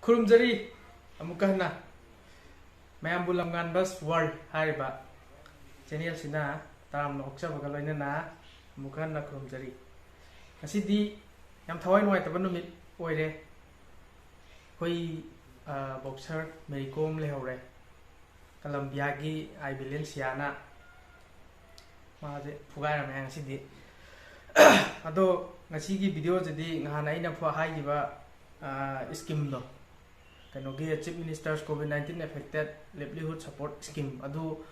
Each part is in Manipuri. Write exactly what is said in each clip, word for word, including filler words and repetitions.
ꯈꯨꯔꯨꯝꯖꯔꯤ ꯑꯃꯨꯛꯀ ꯍꯟꯅ ꯃꯌꯥꯝꯕꯨ ꯂꯝꯉꯥꯟꯕ ꯁ꯭ꯋꯔ ꯍꯥꯏꯔꯤꯕ ꯆꯦꯅꯦꯜꯁꯤꯅ ꯇꯔꯥꯝꯅ ꯑꯣꯛꯆꯕꯒ ꯂꯣꯏꯅꯅ ꯑꯃꯨꯛꯀ ꯍꯟꯅ ꯈꯨꯔꯨꯝꯖꯔꯤ꯫ ꯉꯁꯤꯗꯤ ꯌꯥꯝ ꯊꯋꯥꯏ ꯅꯨꯡꯉꯥꯏꯇꯕ ꯅꯨꯃꯤꯠ ꯑꯣꯏꯔꯦ꯫ ꯑꯩꯈꯣꯏ ꯕꯣꯛꯁꯔ ꯃꯦꯔꯤ ꯀꯣꯝ ꯂꯩꯍꯧꯔꯦ꯫ ꯀꯂꯝꯕꯤꯌꯥꯒꯤ ꯑꯥꯏ ꯕꯦꯂꯦꯟꯁꯤꯌꯥꯅ ꯃꯥꯁꯦ ꯐꯨꯒꯥꯏꯔꯝꯃꯦ ꯉꯁꯤꯗꯤ꯫ ꯑꯗꯣ ꯉꯁꯤꯒꯤ ꯚꯤꯗꯤꯑꯣꯁꯤꯗꯤ ꯉꯍꯥꯟ ꯑꯩꯅ ꯐ- ꯍꯥꯏꯈꯤꯕ ꯁ꯭ꯀꯤꯝꯗꯣ, ꯀꯩꯅꯣꯒꯤ Chief Minister's COVID nineteen Affected Livelihood Support Scheme ꯑꯗꯨ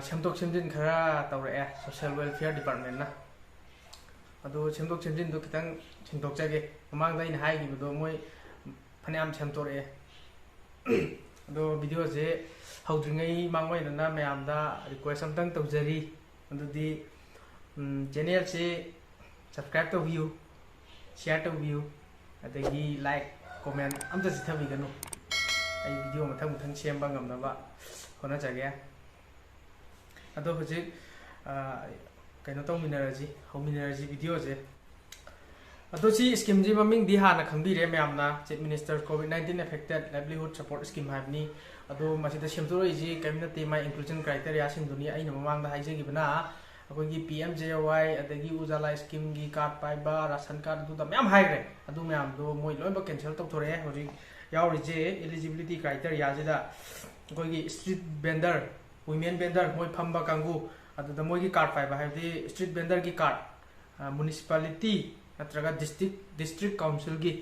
ꯁꯦꯝꯗꯣꯛ ꯁꯦꯝꯖꯤꯟ ꯈꯔ ꯇꯧꯔꯛꯑꯦ ꯁꯣꯁꯤꯌꯦꯜ ꯋꯦꯜꯐꯤꯌꯔ ꯗꯤꯄꯥꯔꯠꯃꯦꯟꯅ꯫ ꯑꯗꯣ ꯁꯦꯝꯗꯣꯛ ꯁꯦꯝꯖꯤꯟꯗꯣ ꯈꯤꯇꯪ ꯁꯦꯡꯗꯣꯛꯆꯒꯦ꯫ ꯃꯃꯥꯡꯗ ꯑꯩꯅ ꯍꯥꯏꯈꯤꯕꯗꯣ ꯃꯣꯏ ꯐꯅꯌꯥꯝ ꯁꯦꯝꯗꯣꯔꯛꯑꯦ꯫ ꯑꯗꯣ ꯚꯤꯗꯤꯑꯣꯁꯦ ꯍꯧꯗ꯭ꯔꯤꯉꯩ ꯃꯥꯡꯑꯣꯏꯅꯅ ꯃꯌꯥꯝꯗ ꯔꯤꯀ꯭ꯋꯦꯁ ꯑꯝꯇꯪ ꯇꯧꯖꯔꯤ꯫ ꯑꯗꯨꯗꯤ ꯆꯦꯅꯦꯜꯁꯦ ꯁꯕꯁꯀ꯭ꯔꯥꯏꯕ ꯇꯧꯕꯤꯌꯨ, ꯁꯤꯌꯥꯔ ꯇꯧꯕꯤꯌꯨ, ꯑꯗꯒꯤ ꯂꯥꯏꯛ ꯀꯣꯃꯦꯟ ꯑꯝꯇ ꯆꯤꯊꯕꯤꯒꯅꯨ꯫ ꯑꯩ ꯚꯤꯗꯤꯑꯣ ꯃꯊꯪ ꯃꯊꯪ ꯁꯦꯝꯕ ꯉꯝꯅꯕ ꯍꯣꯠꯅꯖꯒꯦ꯫ ꯑꯗꯣ ꯍꯧꯖꯤꯛ ꯀꯩꯅꯣ ꯇꯧꯃꯤꯟꯅꯔꯁꯤ, ꯍꯧꯃꯤꯟꯅꯔꯁꯤ ꯚꯤꯗꯤꯑꯣꯁꯦ꯫ ꯑꯗꯣ ꯁꯤ ꯁ꯭ꯀꯤꯝꯁꯤ ꯃꯃꯤꯡꯗꯤ ꯍꯥꯟꯅ ꯈꯪꯕꯤꯔꯦ ꯃꯌꯥꯝꯅ, Chief Minister COVID nineteen Affected Livelihood Support Scheme ꯍꯥꯏꯕꯅꯤ꯫ ꯑꯗꯣ ꯃꯁꯤꯗ ꯁꯦꯝꯗꯣꯔꯛꯏꯁꯤ ꯀꯔꯤꯝ ꯅꯠꯇꯦ, ꯃꯥꯏ ꯏꯟꯀ꯭ꯂꯨꯖꯟ ꯀ꯭ꯔꯥꯏꯇꯦꯔꯤꯌꯥꯁꯤꯡꯗꯨꯅꯤ꯫ ꯑꯩꯅ ꯃꯃꯥꯡꯗ ꯍꯥꯏꯖꯈꯤꯕꯅ ꯑꯩꯈꯣꯏꯒꯤ ꯄꯤ ꯑꯦꯝ ꯖꯦ ꯑꯦ ꯋꯥꯏ, ꯑꯗꯒꯤ ꯎꯖꯥꯂꯥ ꯁ꯭ꯀꯤꯝꯒꯤ ꯀꯥꯔꯗ ꯄꯥꯏꯕ, ꯔꯥꯁꯟ ꯀꯥꯔꯗ, ꯑꯗꯨꯗ ꯃꯌꯥꯝ ꯍꯥꯏꯈ꯭ꯔꯦ꯫ ꯑꯗꯨ ꯃꯌꯥꯝꯗꯣ ꯃꯣꯏ ꯂꯣꯏꯅꯃꯛ ꯀꯦꯟꯁꯦꯜ ꯇꯧꯊꯣꯔꯛꯑꯦ꯫ ꯍꯧꯖꯤꯛ ꯌꯥꯎꯔꯤꯁꯦ ꯏꯂꯤꯖꯤꯕꯤꯂꯤꯇꯤ ꯀ꯭ꯔꯥꯏꯇꯦꯔꯤꯌꯥꯁꯤꯗ ꯑꯩꯈꯣꯏꯒꯤ ꯁ꯭ꯇ꯭ꯔꯤꯠ ꯚꯦꯟꯗꯔ, ꯋꯤꯃꯦꯟ ꯚꯦꯟꯗꯔ, ꯃꯣꯏ ꯐꯝꯕ ꯀꯥꯡꯕꯨ, ꯑꯗꯨꯗ ꯃꯣꯏꯒꯤ ꯀꯥꯔꯗ ꯄꯥꯏꯕ ꯍꯥꯏꯕꯗꯤ ꯁ꯭ꯇ꯭ꯔꯤꯠ ꯚꯦꯟꯗꯔꯒꯤ ꯀꯥꯔꯗ, ꯃ꯭ꯌꯨꯅꯤꯁꯤꯄꯥꯂꯤꯇꯤ ꯅꯠꯇ꯭ꯔꯒ ꯗꯤꯁꯇ꯭ꯔꯤꯛ ꯗꯤꯁꯇ꯭ꯔꯤꯛ ꯀꯥꯎꯟꯁꯤꯜꯒꯤ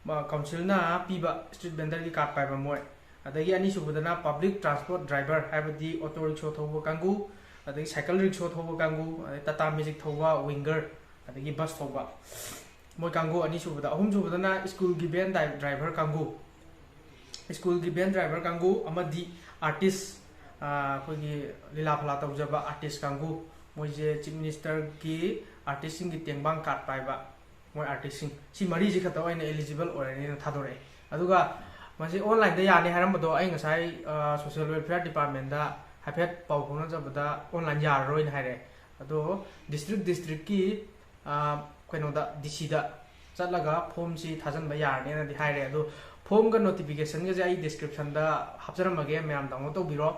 ꯀꯥꯎꯟꯁꯤꯜꯅ ꯄꯤꯕ ꯁ꯭ꯇ꯭ꯔꯤꯠ ꯚꯦꯟꯗꯔꯒꯤ ꯀꯥꯔꯗ ꯄꯥꯏꯕ ꯃꯣꯏ, ꯑꯗꯒꯤ ꯑꯅꯤꯁꯨꯕꯗꯅ ꯄꯕ꯭ꯂꯤꯛ ꯇ꯭ꯔꯥꯟꯁꯄꯣꯔꯠ ꯗ꯭ꯔꯥꯏꯚꯔ, ꯍꯥꯏꯕꯗꯤ ꯑꯣꯇꯣ ꯔꯤꯛꯁꯣ ꯊꯧꯕ ꯀꯥꯡꯕꯨ, ꯑꯗꯒꯤ ꯁꯥꯏꯀꯜ ꯔꯤꯛꯁꯣ ꯊꯧꯕ ꯀꯥꯡꯕꯨ, ꯑꯗꯩ ꯇꯥꯇꯥ ꯃꯦꯖꯤꯛ ꯊꯧꯕ, ꯋꯤꯡꯒꯔ, ꯑꯗꯒꯤ ꯕꯁ ꯊꯧꯕ, ꯃꯣꯏ ꯀꯥꯡꯕꯨ ꯑꯅꯤꯁꯨꯕꯗ꯫ ꯑꯍꯨꯝꯁꯨꯕꯗꯅ ꯁ꯭ꯀꯨꯜꯒꯤ ꯚꯦꯟ ꯗ꯭ꯔꯥꯏ- ꯗ꯭ꯔꯥꯏꯚꯔ ꯀꯥꯡꯕꯨ, ꯁ꯭ꯀꯨꯜꯒꯤ ꯚꯦꯟ ꯗ꯭ꯔꯥꯏꯚꯔ ꯀꯥꯡꯕꯨ ꯑꯃꯗꯤ ꯑꯥꯔꯇꯤꯁ, ꯑꯩꯈꯣꯏꯒꯤ ꯂꯤꯂꯥ ꯐꯂꯥ ꯇꯧꯖꯕ ꯑꯥꯔꯇꯤꯁ ꯀꯥꯡꯕꯨ, ꯃꯣꯏꯁꯦ ꯆꯤꯐ ꯃꯤꯅꯤꯁꯇꯔꯒꯤ ꯑꯥꯔꯇꯤꯁꯁꯤꯡꯒꯤ ꯇꯦꯡꯕꯥꯡ ꯀꯥꯔꯗ ꯄꯥꯏꯕ ꯃꯣꯏ ꯑꯥꯔꯇꯤꯁꯁꯤꯡ, ꯁꯤ ꯃꯔꯤꯁꯤ ꯈꯛꯇ ꯑꯣꯏꯅ ꯑꯦꯂꯤꯖꯤꯕꯜ ꯑꯣꯏꯔꯅꯤꯅ ꯊꯥꯗꯣꯔꯛꯑꯦ꯫ ꯑꯗꯨꯒ ꯃꯁꯤ ꯑꯣꯟꯂꯥꯏꯟꯗ ꯌꯥꯅꯤ ꯍꯥꯏꯔꯝꯕꯗꯣ, ꯑꯩ ꯉꯁꯥꯏ ꯁꯣꯁꯤꯌꯦꯜ ꯋꯦꯜꯐꯤꯌꯔ ꯗꯤꯄꯥꯔꯠꯃꯦꯟꯗ ꯍꯥꯏꯐꯦꯠ ꯄꯥꯎ ꯐꯥꯎꯅꯖꯕꯗ ꯑꯣꯟꯂꯥꯏꯟ ꯌꯥꯔꯔꯣꯏꯅ ꯍꯥꯏꯔꯛꯑꯦ꯫ ꯑꯗꯣ ꯗꯤꯁꯇ꯭ꯔꯤꯛ ꯗꯤꯁꯇ꯭ꯔꯤꯛꯀꯤ ꯀꯩꯅꯣꯗ, ꯗꯤ ꯁꯤꯗ ꯆꯠꯂꯒ ꯐꯣꯝꯁꯤ ꯊꯥꯖꯤꯟꯕ ꯌꯥꯔꯅꯤꯅꯗꯤ ꯍꯥꯏꯔꯦ꯫ ꯑꯗꯣ ꯐꯣꯝꯒ ꯅꯣꯇꯤꯐꯤꯀꯦꯁꯟꯒꯁꯦ ꯑꯩ ꯗꯤꯁꯀ꯭ꯔꯤꯞꯁꯟꯗ ꯍꯥꯞꯆꯔꯝꯃꯒꯦ, ꯃꯌꯥꯝ ꯗꯥꯎꯟꯂꯣꯗ ꯇꯧꯕꯤꯔꯣ꯫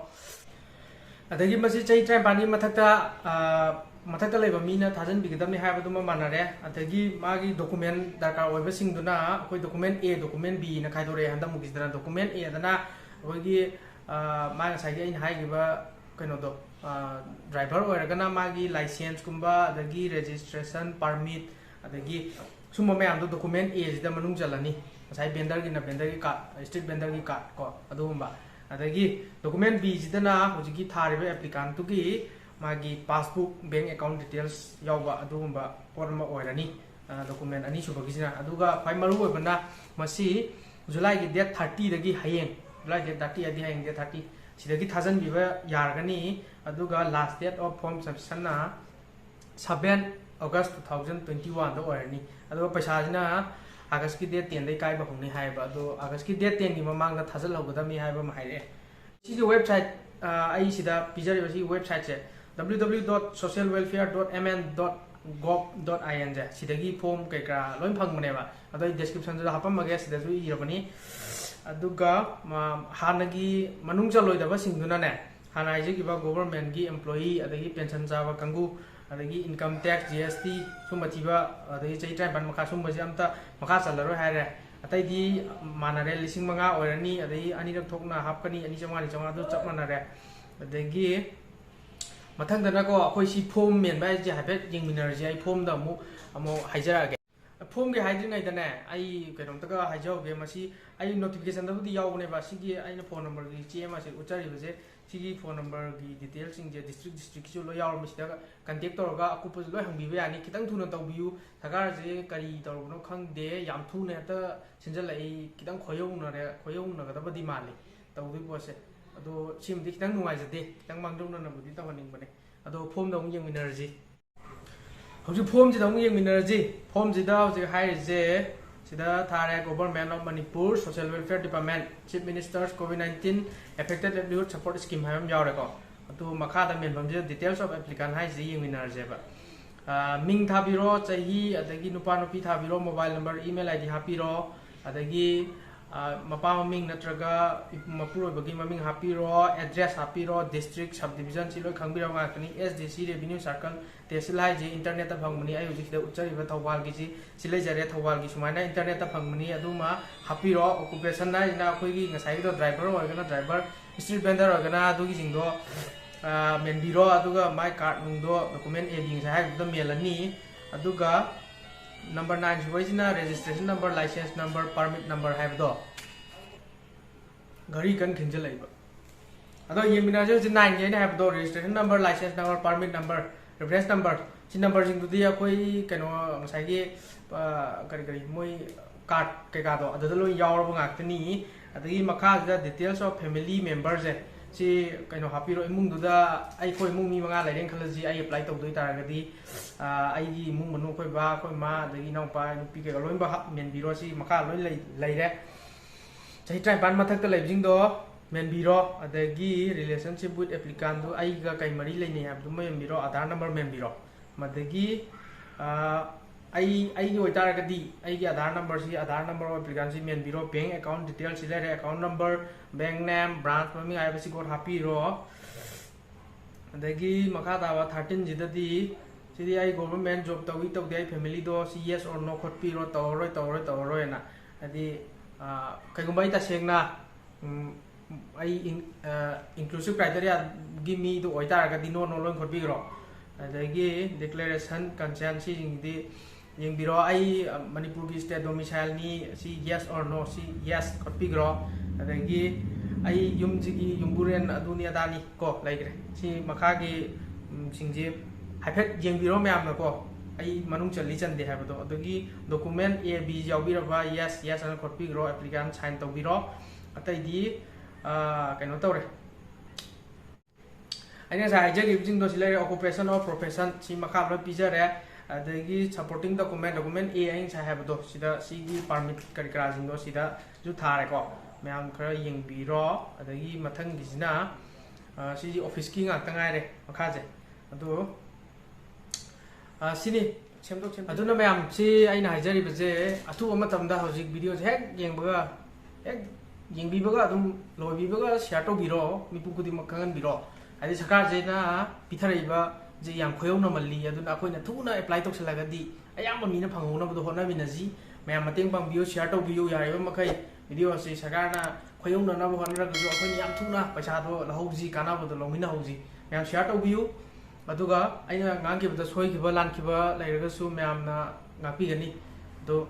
ꯑꯗꯒꯤ ꯃꯁꯤ ꯆꯍꯤ ꯇꯔꯥꯅꯤꯄꯥꯟꯒꯤ ꯃꯊꯛꯇ, ꯑ, ꯃꯊꯛꯇ ꯂꯩꯕ ꯃꯤꯅ ꯊꯥꯖꯤꯟꯕꯤꯒꯗꯕꯅꯤ ꯍꯥꯏꯕꯗꯨꯃ ꯃꯥꯟꯅꯔꯦ꯫ ꯑꯗꯒꯤ ꯃꯥꯒꯤ ꯗꯣꯀꯨꯃꯦꯟ ꯗꯔꯀꯥꯔ ꯑꯣꯏꯕꯁꯤꯡꯗꯨꯅ ꯑꯩꯈꯣꯏ ꯗꯣꯀꯨꯃꯦꯟ ꯑꯦ, ꯗꯣꯀꯨꯃꯦꯟ ꯕꯤꯅ ꯈꯥꯏꯗꯣꯔꯛꯑꯦ ꯍꯟꯗꯛ ꯃꯨꯛꯀꯤꯁꯤꯗꯅ꯫ ꯗꯣꯀꯨꯃꯦꯟ ꯑꯦꯗꯅ ꯑꯩꯈꯣꯏꯒꯤ, ꯑ, ꯃꯥ ꯉꯁꯥꯏꯒꯤ ꯑꯩꯅ ꯍꯥꯏꯈꯤꯕ ꯀꯩꯅꯣꯗꯣ, ꯗ꯭ꯔꯥꯏꯚꯔ ꯑꯣꯏꯔꯒꯅ ꯃꯥꯒꯤ ꯂꯥꯏꯁꯦꯟꯁꯀꯨꯝꯕ, ꯑꯗꯒꯤ ꯔꯦꯖꯤꯁꯇ꯭ꯔꯦꯁꯟ ꯄꯥꯔꯃꯤꯠ, ꯑꯗꯒꯤ ꯁꯨꯝꯕ ꯃꯌꯥꯝꯗꯣ ꯗꯣꯀꯨꯃꯦꯟ ꯑꯦꯁꯤꯗ ꯃꯅꯨꯡ ꯆꯜꯂꯅꯤ꯫ ꯉꯁꯥꯏ ꯚꯦꯟꯗꯔꯒꯤꯅ ꯚꯦꯟꯗꯔꯒꯤ ꯀꯥꯔꯠ, ꯁ꯭ꯇ꯭ꯔꯤꯠ ꯚꯦꯟꯗꯔꯒꯤ ꯀꯥꯔꯠ ꯀꯣ, ꯑꯗꯨꯒꯨꯝꯕ꯫ ꯑꯗꯒꯤ ꯗꯣꯀꯨꯃꯦꯟ ꯕꯤꯁꯤꯗꯅ ꯍꯧꯖꯤꯛꯀꯤ ꯊꯥꯔꯤꯕ ꯑꯦꯄ꯭ꯂꯤꯀꯥꯟꯇꯨꯒꯤ ꯃꯥꯒꯤ ꯄꯥꯁꯕꯨꯛ, ꯕꯦꯡ ꯑꯦꯀꯥꯎꯟ ꯗꯤꯇꯦꯜꯁ ꯌꯥꯎꯕ ꯑꯗꯨꯒꯨꯝꯕ ꯄꯣꯠ ꯑꯃ ꯑꯣꯏꯔꯅꯤ, ꯗꯣꯀꯨꯃꯦꯟ ꯑꯅꯤꯁꯨꯕꯒꯤꯁꯤꯅ꯫ ꯑꯗꯨꯒ ꯈ꯭ꯋꯥꯏ ꯃꯔꯨ ꯑꯣꯏꯕꯅ ꯃꯁꯤ ꯖꯨꯂꯥꯏꯒꯤ ꯗꯦꯠ ꯊꯥꯔꯇꯤꯗꯒꯤ, ꯍꯌꯦꯡ ꯖꯨꯂꯥꯏ ꯗꯦꯠ ꯊꯥꯔꯇꯤ ꯍꯥꯏꯗꯤ ꯍꯌꯦꯡ ꯗꯦꯠ ꯊꯥꯔꯇꯤ, ꯁꯤꯗꯒꯤ ꯊꯥꯖꯤꯟꯕꯤꯕ ꯌꯥꯔꯒꯅꯤ꯫ ꯑꯗꯨꯒ ꯂꯥꯁ ꯗꯦꯠ ꯑꯣꯐ ꯐꯣꯔꯝ ꯁꯕꯃꯤꯁꯟꯅ seven August two thousand twenty ꯋꯥꯟꯗ ꯑꯣꯏꯔꯅꯤ꯫ ꯑꯗꯨꯒ ꯄꯩꯁꯥꯁꯤꯅ ꯑꯥꯒꯁꯀꯤ ꯗꯦꯠ ꯇꯦꯟꯗꯩ ꯀꯥꯏꯕ ꯍꯧꯅꯤ ꯍꯥꯏꯌꯦꯕ꯫ ꯑꯗꯣ ꯑꯥꯒꯁꯀꯤ ꯗꯦꯠ ꯇꯦꯟꯒꯤ ꯃꯃꯥꯡꯗ ꯊꯥꯖꯤꯜꯍꯧꯒꯗꯕꯅꯤ ꯍꯥꯏꯕ ꯑꯃ ꯍꯥꯏꯔꯛꯑꯦ꯫ ꯁꯤꯒꯤ ꯋꯦꯕꯁꯥꯏꯠ, ꯑ, ꯑꯩ ꯁꯤꯗ ꯄꯤꯖꯔꯤꯕ ꯁꯤꯒꯤ ꯋꯦꯕꯁꯥꯏꯠꯁꯦ W W W dot social welfare dot M N dot gov dot I N ꯁꯦ, ꯁꯤꯗꯒꯤ ꯐꯣꯝ ꯀꯩꯀꯥ ꯂꯣꯏ ꯐꯪꯕꯅꯦꯕ꯫ ꯑꯗꯣ ꯑꯩ ꯗꯤꯁꯀ꯭ꯔꯤꯞꯁꯟꯗꯨꯗ ꯍꯥꯞꯄꯝꯃꯒꯦ, ꯁꯤꯗꯁꯨ ꯏꯔꯕꯅꯤ꯫ ꯑꯗꯨꯒ, ꯃ-, ꯍꯥꯟꯅꯒꯤ ꯃꯅꯨꯡ ꯆꯜꯂꯣꯏꯗꯕꯁꯤꯡꯗꯨꯅꯅꯦ, ꯍꯥꯟꯅ ꯍꯥꯏꯖꯈꯤꯕ ꯒꯣꯚꯔꯟꯃꯦꯟꯠꯀꯤ ꯑꯦꯝꯄ꯭ꯂꯣꯌꯤ, ꯑꯗꯒꯤ ꯄꯦꯟꯁꯟ ꯆꯥꯕ ꯀꯥꯡꯕꯨ, ꯑꯗꯒꯤ income tax, G S T ꯁꯨꯝꯕ ꯊꯤꯕ, ꯑꯗꯒꯤ ꯆꯍꯤ ꯇꯔꯥꯅꯤꯄꯥꯟ ꯃꯈꯥ ꯁꯨꯝꯕꯁꯦ ꯑꯝꯇ ꯃꯈꯥ ꯆꯜꯂꯔꯣꯏ ꯍꯥꯏꯔꯦ꯫ ꯑꯇꯩꯗꯤ ꯃꯥꯟꯅꯔꯦ, ꯂꯤꯁꯤꯡ ꯃꯉꯥ ꯑꯣꯏꯔꯅꯤ, ꯑꯗꯒꯤ ꯑꯅꯤꯔꯛ ꯊꯣꯛꯅ ꯍꯥꯞꯀꯅꯤ, ꯑꯅꯤ ꯆꯥꯝꯃꯉꯥ, ꯑꯅꯤ ꯆꯥꯝꯃꯉꯥ, ꯑꯗꯨ ꯆꯞ ꯃꯥꯟꯅꯔꯦ꯫ ꯑꯗꯒꯤ ꯃꯊꯪꯗꯅꯀꯣ, ꯑꯩꯈꯣꯏ ꯁꯤ ꯐꯣꯝ ꯃꯦꯟꯕ ꯍꯥꯏꯁꯦ ꯍꯥꯏꯐꯦꯠ ꯌꯦꯡꯃꯤꯟꯅꯔꯁꯤ꯫ ꯑꯩ ꯐꯣꯝꯗ ꯑꯃꯨꯛ, ꯑꯃꯨꯛ ꯍꯥꯏꯖꯔꯛꯑꯒꯦ꯫ ꯐꯣꯝꯒꯤ ꯍꯥꯏꯗ꯭ꯔꯤꯉꯩꯗꯅꯦ, ꯑꯩ ꯀꯩꯅꯣꯝꯇꯒ ꯍꯥꯏꯖꯍꯧꯒꯦ꯫ ꯃꯁꯤ ꯑꯩ ꯅꯣꯇꯤꯐꯤꯀꯦꯁꯟꯗꯕꯨꯗꯤ ꯌꯥꯎꯕꯅꯦꯕ, ꯁꯤꯒꯤ ꯑꯩꯅ ꯐꯣꯟ ꯅꯝꯕꯔꯒꯤ ꯆꯦ ꯑꯃꯁꯦ ꯎꯠꯆꯔꯤꯕꯁꯦ, ꯁꯤꯒꯤ ꯐꯣꯟ ꯅꯝꯕꯔꯒꯤ ꯗꯤꯇꯦꯜꯁꯤꯡꯁꯦ ꯗꯤꯁꯇ꯭ꯔꯤꯛ ꯗꯤꯁꯇ꯭ꯔꯤꯛꯀꯤꯁꯨ ꯂꯣꯏ ꯌꯥꯎꯔꯝꯃꯤ꯫ ꯁꯤꯗ ꯀꯟꯇꯦꯛ ꯇꯧꯔꯒ ꯑꯀꯨꯞꯄꯁꯨ ꯂꯣꯏ ꯍꯪꯕꯤꯕ ꯌꯥꯅꯤ꯫ ꯈꯤꯇꯪ ꯊꯨꯅ ꯇꯧꯕꯤꯌꯨ, ꯁꯔꯀꯥꯔꯁꯦ ꯀꯔꯤ ꯇꯧꯔꯕꯅꯣ ꯈꯪꯗꯦ, ꯌꯥꯝ ꯊꯨꯅ ꯍꯦꯛꯇ ꯁꯤꯟꯖꯜꯂꯛꯏ꯫ ꯈꯤꯇꯪ ꯈꯣꯏꯌꯧꯅꯔꯦ, ꯈꯣꯏꯌꯧꯅꯒꯗꯕꯗꯤ ꯃꯥꯜꯂꯤ ꯇꯧꯗꯣꯏ ꯄꯣꯠꯁꯦ꯫ ꯑꯗꯣ ꯁꯤꯃꯗꯤ ꯈꯤꯇꯪ ꯅꯨꯡꯉꯥꯏꯖꯗꯦ, ꯈꯤꯇꯪ ꯃꯥꯡꯖꯧꯅꯅꯕꯨꯗꯤ ꯇꯧꯍꯟꯅꯤꯡꯕꯅꯦ꯫ ꯑꯗꯣ ꯐꯣꯝꯗ ꯑꯃꯨꯛ ꯌꯦꯡꯃꯤꯟꯅꯔꯁꯤ꯫ ꯍꯧꯖꯤꯛ ꯐꯣꯝꯁꯤꯗ ꯑꯃꯨꯛ ꯌꯦꯡꯃꯤꯟꯅꯔꯁꯤ꯫ ꯐꯣꯝꯁꯤꯗ ꯍꯧꯖꯤꯛ ꯍꯥꯏꯔꯤꯁꯦ, ꯁꯤꯗ ꯊꯥꯔꯦ, "Government of Manipur Social Welfare Department, Chief Minister's COVID nineteen Affected Livelihood Support Scheme" ꯍꯥꯏꯕ ꯑꯃ ꯌꯥꯎꯔꯦꯀꯣ꯫ ꯑꯗꯨ ꯃꯈꯥꯗ ꯃꯦꯟꯐꯝꯁꯤꯗ "Details of Applicant" ꯍꯥꯏꯁꯤꯗ ꯌꯦꯡꯃꯤꯟꯅꯔꯁꯦꯕ꯫ ꯑ, ꯃꯤꯡ ꯊꯥꯕꯤꯔꯣ, ꯆꯍꯤ, ꯑꯗꯒꯤ ꯅꯨꯄꯥ ꯅꯨꯄꯤ ꯊꯥꯕꯤꯔꯣ, mobile number, email ID ꯍꯥꯞꯄꯤꯔꯣ, ꯑꯗꯒꯤ, ꯑ, ꯃꯄꯥ ꯃꯃꯤꯡ ꯅꯠꯇ꯭ꯔꯒ ꯏꯄꯨ ꯃꯄꯨꯔꯣꯏꯕꯒꯤ ꯃꯃꯤꯡ ꯍꯥꯞꯄꯤꯔꯣ, address ꯍꯥꯞꯄꯤꯔꯣ, district, subdivision ꯁꯤ ꯂꯣꯏ ꯈꯪꯕꯤꯔꯕ ꯉꯥꯛꯇꯅꯤ꯫ S D C revenue circle ꯇꯦꯁꯤꯜ ꯍꯥꯏꯁꯦ internetꯇ ꯐꯪꯕꯅꯤ꯫ ꯑꯩ ꯍꯧꯖꯤꯛ ꯁꯤꯗ ꯎꯠꯆꯔꯤꯕ ꯊꯧꯕꯥꯜꯒꯤꯁꯤ, ꯁꯤ ꯂꯩꯖꯔꯦ꯫ ꯊꯧꯕꯥꯜꯒꯤ ꯁꯨꯃꯥꯏꯅ internetꯇ ꯐꯪꯕꯅꯤ꯫ ꯑꯗꯨꯃ ꯍꯥꯞꯄꯤꯔꯣ꯫ Occupation ꯍꯥꯏꯁꯤꯅ ꯑꯩꯈꯣꯏꯒꯤ ꯉꯁꯥꯏꯒꯤꯗꯣ driver ꯑꯣꯏꯔꯒꯅ driver, street vendor ꯑꯣꯏꯔꯒꯅ ꯑꯗꯨꯒꯤꯁꯤꯡꯗꯣ, ꯑ, ꯃꯦꯟꯕꯤꯔꯣ꯫ ꯑꯗꯨꯒ my card ꯅꯨꯡꯗꯣ, document A B ꯉꯁꯥꯏ ꯍꯥꯏꯕꯗꯨꯗ ꯃꯦꯜꯂꯅꯤ꯫ ꯑꯗꯨꯒ number nine ꯁꯨꯕꯩꯁꯤꯅ registration number, license number, permit number ꯍꯥꯏꯕꯗꯣ꯫ ꯘꯔꯤ ꯀꯟꯅ ꯈꯤꯟꯖꯜꯂꯛꯏꯕ꯫ ꯑꯗꯣ ꯌꯦꯡꯃꯤꯟꯅꯔꯁꯦ꯫ ꯍꯧꯖꯤꯛ nineꯒꯤ ꯑꯩꯅ ꯍꯥꯏꯕꯗꯣ, registration number, license number, permit number, reference number, ꯁꯤ numberꯁꯤꯡꯗꯨꯗꯤ ꯑꯩꯈꯣꯏ ꯀꯩꯅꯣ ꯉꯁꯥꯏꯒꯤ, ꯑ, ꯀꯔꯤ ꯀꯔꯤ ꯃꯣꯏ card ꯀꯩꯀꯥꯗꯣ ꯑꯗꯨꯗ ꯂꯣꯏ ꯌꯥꯎꯔꯕ ꯉꯥꯛꯇꯅꯤ꯫ ꯑꯗꯒꯤ ꯃꯈꯥꯁꯤꯗ details of family memberꯁꯦ, ꯁꯤ ꯀꯩꯅꯣ ꯍꯥꯞꯄꯤꯔꯣ꯫ ꯏꯃꯨꯡꯗꯨꯗ ꯑꯩꯈꯣꯏ ꯏꯃꯨꯡ ꯃꯤ ꯃꯉꯥ ꯂꯩꯔꯦꯅ ꯈꯜꯂꯁꯤ, ꯑꯩ apply ꯇꯧꯗꯣꯏ ꯇꯥꯔꯒꯗꯤ, ꯑ, ꯑꯩꯒꯤ ꯏꯃꯨꯡ ꯃꯅꯨꯡ, ꯑꯩꯈꯣꯏ ꯕꯥ, ꯑꯩꯈꯣꯏ ꯃꯥ, ꯑꯗꯒꯤ ꯏꯅꯥꯎꯄꯥ, ꯅꯨꯄꯤ ꯀꯩꯀꯥ ꯂꯣꯏꯅꯃꯛ ꯍꯥꯞ-, ꯃꯦꯟꯕꯤꯔꯣ꯫ ꯁꯤ ꯃꯈꯥ ꯂꯣꯏ ꯂꯩ-, ꯂꯩꯔꯦ꯫ ꯆꯍꯤ ꯇꯔꯥꯅꯤꯄꯥꯟ ꯃꯊꯛꯇ ꯂꯩꯕꯁꯤꯡꯗꯣ ꯃꯦꯟꯕꯤꯔꯣ꯫ ꯑꯗꯒꯤ relationship with applicantꯗꯨ, ꯑꯩꯒ ꯀꯩ ꯃꯔꯤ ꯂꯩꯅꯩ ꯍꯥꯏꯕꯗꯨꯃ ꯃꯦꯟꯕꯤꯔꯣ, Aadhaar number ꯃꯦꯟꯕꯤꯔꯣ꯫ ꯃꯗꯒꯤ, ꯑ, ꯑꯩ, ꯑꯩꯒꯤ ꯑꯣꯏꯇꯥꯔꯒꯗꯤ ꯑꯩꯒꯤ Aadhaar numberꯁꯤ, Aadhaar number of applicantꯁꯤ ꯃꯦꯟꯕꯤꯔꯣ꯫ Bank account detailsꯁꯤ ꯂꯩꯔꯦ, account number, bank name, branch ꯃꯃꯤꯡ ꯍꯥꯏꯕꯁꯤ ꯀꯣꯠ ꯍꯥꯞꯄꯤꯔꯣ꯫ ꯑꯗꯒꯤ ꯃꯈꯥ ꯇꯥꯕ thirteenꯁꯤꯗꯗꯤ, ꯁꯤꯗꯤ ꯑꯩ government job ꯇꯧꯏ ꯇꯧꯗꯦ, ꯑꯩ familyꯗꯣ ꯁꯤ yes or no ꯈꯣꯠꯄꯤꯔꯣ, ꯇꯧꯔꯔꯣꯏ, ꯇꯧꯔꯔꯣꯏ, ꯇꯧꯔꯔꯣꯏꯅ꯫ ꯍꯥꯏꯗꯤ, ꯑ, ꯀꯩꯒꯨꯝꯕ ꯑꯩ ꯇꯁꯦꯡꯅ, ꯎꯝ, ꯑꯩ in-, ꯑ, inclusive criteriaꯒꯤ ꯃꯤꯗꯨ ꯑꯣꯏꯇꯥꯔꯒꯗꯤ no, no ꯂꯣꯏ ꯈꯣꯠꯄꯤꯈ꯭ꯔꯣ꯫ ꯑꯗꯒꯤ declaration consent ꯁꯤꯁꯤꯡꯁꯤꯗꯤ ꯌꯦꯡꯕꯤꯔꯣ꯫ ꯑꯩ, ꯑ, ꯃꯅꯤꯄꯨꯔꯒꯤ state domicileꯅꯤ, ꯁꯤ yes or no, ꯁꯤ yes ꯈꯣꯠꯄꯤꯈ꯭ꯔꯣ꯫ ꯑꯗꯒꯤ ꯑꯩ ꯌꯨꯝꯁꯤꯒꯤ ꯌꯨꯝꯕꯨꯔꯦꯟ ꯑꯗꯨꯅꯤ ꯑꯗꯥꯅꯤ ꯀꯣ ꯂꯩꯈ꯭ꯔꯦ꯫ ꯁꯤ ꯃꯈꯥꯒꯤ, ꯎꯝ, ꯁꯤꯡꯁꯤ ꯍꯥꯏꯐꯦꯠ ꯌꯦꯡꯕꯤꯔꯣ ꯃꯌꯥꯝꯅꯀꯣ, ꯑꯩ ꯃꯅꯨꯡ ꯆꯜꯂꯤ ꯆꯟꯗꯦ ꯍꯥꯏꯕꯗꯣ꯫ ꯑꯗꯒꯤ document A B ꯌꯥꯎꯕꯤꯔꯕ, yes, yes ꯑꯅ ꯈꯣꯠꯄꯤꯈ꯭ꯔꯣ, applicant sign ꯇꯧꯕꯤꯔꯣ꯫ ꯑꯇꯩꯗꯤ, ꯑ, ꯀꯩꯅꯣ ꯇꯧꯔꯦ꯫ ꯑꯩꯅ ꯉꯁꯥꯏ ꯍꯥꯏꯖꯈꯤꯕꯁꯤꯡꯗꯣ ꯁꯤ ꯂꯩꯔꯦ, occupation or profession, ꯁꯤ ꯃꯈꯥ ꯂꯣꯏ ꯄꯤꯖꯔꯦ꯫ ꯑꯗꯒꯤ supporting document, document A ꯑꯩꯅ ꯉꯁꯥꯏ ꯍꯥꯏꯕꯗꯣ, ꯁꯤꯗ ꯁꯤꯒꯤ permit ꯀꯔꯤ ꯀꯔꯥꯁꯤꯡꯗꯣ ꯁꯤꯗꯁꯨ ꯊꯥꯔꯦꯀꯣ꯫ ꯃꯌꯥꯝ ꯈꯔ ꯌꯦꯡꯕꯤꯔꯣ꯫ ꯑꯗꯒꯤ ꯃꯊꯪꯒꯤꯁꯤꯅ, ꯑ, ꯁꯤꯗꯤ officeꯀꯤ ꯉꯥꯛꯇ ꯉꯥꯏꯔꯦ ꯃꯈꯥꯁꯦ꯫ ꯑꯗꯨ ꯑ, ꯁꯤꯅꯤ꯫ ꯁꯦꯝꯗꯣꯛ ꯁꯦꯝꯖꯤꯟ꯫ ꯑꯗꯨꯅ ꯃꯌꯥꯝꯁꯤ, ꯑꯩꯅ ꯍꯥꯏꯖꯔꯤꯕꯁꯦ, ꯑꯊꯨꯕ ꯃꯇꯝꯗ ꯍꯧꯖꯤꯛ videoꯁꯦ ꯍꯦꯛ ꯌꯦꯡꯕꯒ, ꯍꯦꯛ ꯌꯦꯡꯕꯤꯕꯒ ꯑꯗꯨꯝ ꯂꯣꯏꯕꯤꯕꯒ share ꯇꯧꯕꯤꯔꯣ, ꯃꯤꯄꯨꯝ ꯈꯨꯗꯤꯡꯃꯛ ꯈꯪꯍꯟꯕꯤꯔꯣ꯫ ꯍꯥꯏꯗꯤ ꯁꯔꯀꯥꯔꯁꯤꯅ ꯄꯤꯊꯔꯛꯏꯕꯁꯦ ꯌꯥꯝ ꯈꯣꯏꯌꯧꯅꯃꯜꯂꯤ, ꯑꯗꯨꯅ ꯑꯩꯈꯣꯏꯅ ꯊꯨꯅ apply ꯇꯧꯁꯜꯂꯒꯗꯤ ꯑꯌꯥꯝꯕ ꯃꯤꯅ ꯐꯪꯍꯧꯅꯕꯗꯣ ꯍꯣꯠꯅꯃꯤꯟꯅꯁꯤ꯫ ꯃꯌꯥꯝ ꯃꯇꯦꯡ ꯄꯥꯡꯕꯤꯌꯨ, share ꯇꯧꯕꯤꯌꯨ, ꯌꯥꯔꯤꯕ ꯃꯈꯩ video ꯑꯁꯤ ꯁꯔꯀꯥꯔꯅ ꯈꯣꯏꯌꯧꯅꯅꯕ ꯍꯣꯠꯅꯔꯒꯁꯨ ꯑꯩꯈꯣꯏꯅ ꯌꯥꯝ ꯊꯨꯅ ꯄꯩꯁꯥꯗꯣ ꯂꯧꯍꯧꯁꯤ, ꯀꯥꯟꯅꯕꯗꯣ ꯂꯧꯃꯤꯟꯅꯍꯧꯁꯤ꯫ ꯃꯌꯥꯝ share ꯇꯧꯕꯤꯌꯨ꯫ ꯑꯗꯨꯒ ꯑꯩꯅ ꯉꯥꯡꯈꯤꯕꯗ ꯁꯣꯏꯈꯤꯕ ꯂꯥꯟꯈꯤꯕ ꯂꯩꯔꯒꯁꯨ ꯃꯌꯥꯝꯅ ꯉꯥꯛꯄꯤꯒꯅꯤ꯫ ꯑꯗꯣ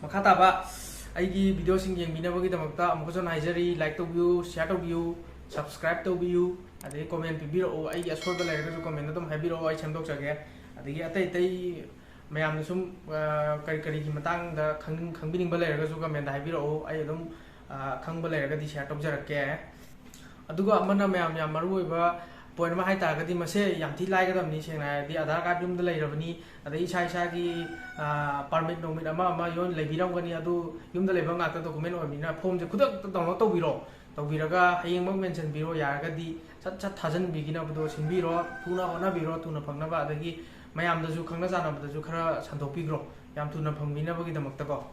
ꯃꯈꯥ ꯇꯥꯕ ꯑꯩꯒꯤ videoꯁꯤꯡ ꯌꯦꯡꯕꯤꯅꯕꯒꯤꯗꯃꯛꯇ ꯑꯃꯨꯛꯀꯁꯨ ꯍꯟꯅ ꯍꯥꯏꯖꯔꯤ, like ꯇꯧꯕꯤꯌꯨ, share ꯇꯧꯕꯤꯌꯨ, subscribe ꯇꯧꯕꯤꯌꯨ, ꯑꯗꯒꯤ comment ꯄꯤꯕꯤꯔꯛꯎ꯫ ꯑꯩꯒꯤ ꯑꯁꯣꯏꯕ ꯂꯩꯔꯒꯁꯨ comment ꯑꯗꯨꯝ ꯍꯥꯏꯕꯤꯔꯛꯑꯣ, ꯑꯩ ꯁꯦꯝꯗꯣꯛꯆꯒꯦ꯫ ꯑꯗꯒꯤ ꯑꯇꯩ ꯑꯇꯩ ꯃꯌꯥꯝꯅ ꯁꯨꯝ, ꯑ, ꯀꯔꯤ ꯀꯔꯤꯒꯤ ꯃꯇꯥꯡꯗ ꯈꯪꯅꯤꯡ-, ꯈꯪꯕꯤꯅꯤꯡꯕ ꯂꯩꯔꯒꯁꯨ comment ꯍꯥꯏꯕꯤꯔꯛꯎ, ꯑꯩ ꯑꯗꯨꯝ, ꯑ, ꯈꯪꯕ ꯂꯩꯔꯒꯗꯤ share ꯇꯧꯖꯔꯛꯀꯦ꯫ ꯑꯗꯨꯒ ꯑꯃꯅ ꯃꯌꯥꯝ ꯌꯥꯝ ꯃꯔꯨ ꯑꯣꯏꯕ point ꯑꯃ ꯍꯥꯏ ꯇꯥꯔꯒꯗꯤ, ꯃꯁꯦ ꯌꯥꯝ ꯊꯤ ꯂꯥꯏꯒꯗꯕꯅꯤ꯫ ꯁꯦꯡꯅ ꯍꯥꯏꯔꯗꯤ ꯑꯙꯥꯔ card ꯌꯨꯝꯗ ꯂꯩꯔꯕꯅꯤ, ꯑꯗꯩ ꯏꯁꯥ ꯏꯁꯥꯒꯤ, ꯑ, permit ꯅꯨꯡꯃꯤꯠ ꯑꯃ ꯑꯃ ꯌꯣꯟ ꯂꯩꯕꯤꯔꯝꯒꯅꯤ, ꯑꯗꯨ ꯌꯨꯝꯗ ꯂꯩꯕ ꯉꯥꯛꯇ document ꯑꯣꯏꯕꯅꯤꯅ formꯁꯦ ꯈꯨꯗꯛꯇ download ꯇꯧꯕꯤꯔꯣ꯫ ꯇꯧꯕꯤꯔꯒ ꯍꯌꯦꯡꯃꯛ ꯃꯦꯟꯁꯤꯟꯕꯤꯔꯣ, ꯌꯥꯔꯒꯗꯤ ꯁꯠ ꯁꯠ ꯊꯥꯖꯤꯟꯕꯤꯈꯤꯅꯕꯗꯣ ꯁꯤꯟꯕꯤꯔꯣ, ꯊꯨꯅ ꯍꯣꯠꯅꯕꯤꯔꯣ, ꯊꯨꯅ ꯐꯪꯅꯕ꯫ ꯑꯗꯒꯤ ꯃꯌꯥꯝꯗꯁꯨ ꯈꯪꯅ ꯆꯥꯟꯅꯕꯗꯁꯨ ꯈꯔ ꯁꯟꯗꯣꯛꯄꯤꯈ꯭ꯔꯣ, ꯌꯥꯝ ꯊꯨꯅ ꯐꯪꯕꯤꯅꯕꯒꯤꯗꯃꯛꯇꯀꯣ꯫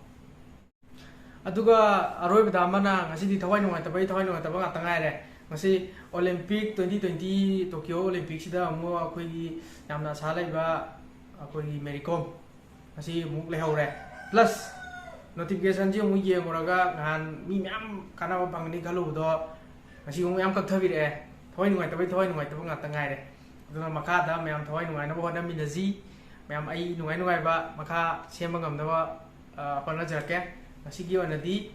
ꯑꯗꯨꯒ ꯑꯔꯣꯏꯕꯗ ꯑꯃꯅ, ꯉꯁꯤꯗꯤ ꯊꯋꯥꯏ ꯅꯨꯡꯉꯥꯏꯇꯕ, ꯑꯩ ꯊꯋꯥꯏ ꯅꯨꯡꯉꯥꯏꯇꯕ ꯉꯥꯛꯇ ꯉꯥꯏꯔꯦ꯫ ꯉꯁꯤ Olympic twenty twenty Tokyo Olympicꯁꯤꯗ ꯑꯃꯨꯛ ꯑꯩꯈꯣꯏꯒꯤ ꯌꯥꯝꯅ ꯑꯁꯥ ꯂꯩꯕ ꯑꯩꯈꯣꯏꯒꯤ ꯃꯦꯔꯤ ꯀꯣꯝ ꯉꯁꯤ ꯑꯃꯨꯛ ꯂꯩꯍꯧꯔꯦ꯫ Plus notificationꯁꯤ ꯑꯃꯨꯛ ꯌꯦꯡꯉꯨꯔꯒ ꯅꯍꯥꯟ ꯃꯤ ꯃꯌꯥꯝ ꯀꯥꯟꯅꯕ ꯐꯪꯒꯅꯤ ꯈꯜꯂꯨꯕꯗꯣ ꯉꯁꯤ ꯑꯃꯨꯛ ꯃꯌꯥꯝ ꯀꯛꯊꯕꯤꯔꯛꯑꯦ꯫ ꯊꯋꯥꯏ ꯅꯨꯡꯉꯥꯏꯇꯕꯩ ꯊꯋꯥꯏ ꯅꯨꯡꯉꯥꯏꯇꯕ ꯉꯥꯛꯇ ꯉꯥꯏꯔꯦ꯫ ꯑꯗꯨꯅ ꯃꯈꯥꯗ ꯃꯌꯥꯝ ꯊꯋꯥꯏ ꯅꯨꯡꯉꯥꯏꯅꯕ ꯍꯣꯠꯅꯃꯤꯟꯅꯁꯤ꯫ ꯃꯌꯥꯝ ꯑꯩ ꯅꯨꯡꯉꯥꯏ ꯅꯨꯡꯉꯥꯏꯕ ꯃꯈꯥ ꯁꯦꯝꯕ ꯉꯝꯅꯕ, ꯑ, ꯍꯣꯠꯅꯖꯔꯛꯀꯦ꯫ ꯉꯁꯤꯒꯤ ꯑꯣꯏꯅꯗꯤ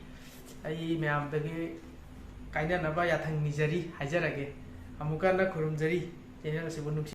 ꯑꯩ ꯃꯌꯥꯝꯗꯒꯤ ꯀꯥꯏꯅꯅꯕ ꯌꯥꯊꯪ ꯅꯤꯖꯔꯤ ꯍꯥꯏꯖꯔꯒꯦ꯫ ꯑꯃꯨꯛꯀ ꯍꯟꯅ ꯈꯨꯔꯨꯝꯖꯔꯤ꯫ Channel ꯑꯁꯤꯕꯨ ꯅꯨꯡꯁꯤ